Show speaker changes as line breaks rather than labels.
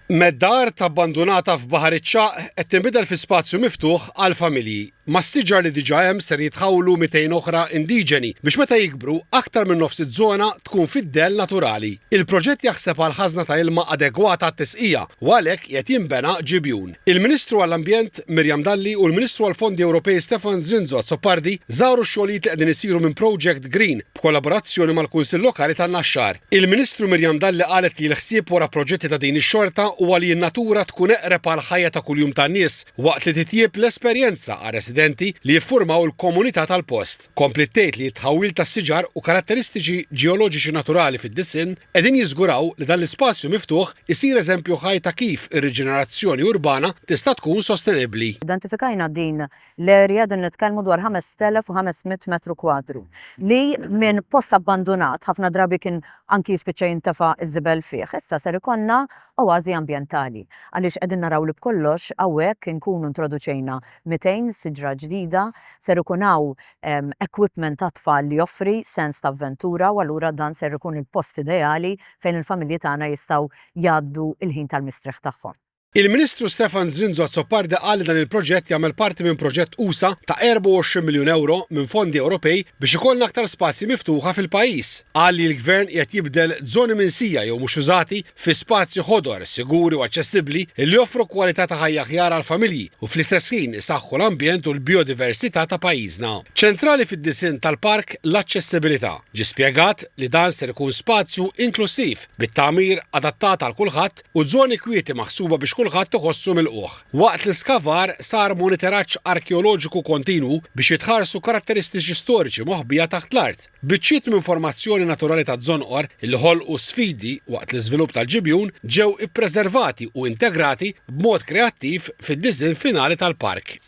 Medda art abbandunata f'Baħar iċ-Ċagħaq qed tinbidel fi spazju miftuħ għall-familji. Mas-siġar li diġà hemm ser jitħawlu 200 oħra indiġeni biex meta jikbru, aktar minn nofs iż-żona tkun fid-dell naturali. Il-proġett jaħseb għal ħażna ta' ilma adegwata għat-tisqija u għalhekk qiegħed jinbena ġibjun. Il-Ministru għall-Ambjent, Miriam Dalli u l-Ministru għall-Fondi Ewropej Stefan Zrinzo Azzopardi żaru x-xogħlijiet li qegħdin isiru minn Project Green b'kollaborazzjoni mal-Kunsill Lokali tan-Naxxar. Il-Ministru Miriam Dalli qalet li l-ħsieb wara proġetti ta' din ix-xorta huwa li n-natura tkun eqreb għall-ħajja ta' kuljum tan-nies waqt li titjieb l-esperjenza għar-residenti li jiffurmaw il-komunità tal-post. Kompliet tgħid li t-tħawwil tas-siġar u karatteristiċi ġeoloġiċi naturali fid-disinn qegħdin jiżguraw li dan l-ispazju miftuħ isir eżempju ħaj ta' kif ir-riġenerazzjoni urbana tista' tkun sostenibbli.
Identifikajna din L-area qegħdin nitkellmu dwar 5,500 metru kwadru li minn post abbandunat, ħafna drabi kien anki jispiċċa jintefa' ż-żibel fih, issa ser ikollna oażi ambjentali. Għaliex qegħdin naraw li b'kollox hawnhekk inkunu introduċejna 200 siġra ġdida, ser ikun hawn equipment għat-tfal li joffri sens ta' avventura u allura dan ser ikun il-post ideali fejn il-familji tagħna jistgħu jgħaddu l-ħin tal-mistrieħ tagħhom.
Il-Ministru Stefan Zrinzo Azzopardi qal li dan il-proġett jagħmel parti minn proġett usa' ta' 24 miljun ewro minn fondi Ewropej biex ikollna aktar spazji miftuħa fil-pajjiż. Qal li l-Gvern qiegħed jibdel żoni minsija jew mhux użati fi spazji ħodor, siguri u aċċessibbli li joffru kwalità ta' ħajja aħjar għall-familji u fl-istess ħin isaħħu l-ambjent u l bijodiversità ta' pajjiżna. Ċentrali fid-disinn tal-park l-aċċessibilità. Ġie spjegat li dan ser ikun spazju inklussiv bit-tagħmir adattat għal kulħadd u żoni kwieti maħsuba biex kulħadd iħossu milqugħ. Waqt l-iskavar sar monitoraġġ arkeoloġiku kontinwu biex jitħarsu karatteristiċi storiċi moħbija taħt l-art. Biċċiet minn formazzjoni naturali ta' żonqor li ħolqu sfidi waqt l-iżvilupp tal-ġibjun ġew ippreservati u integrati b'mod kreattiv fid-diżinn finali tal-park.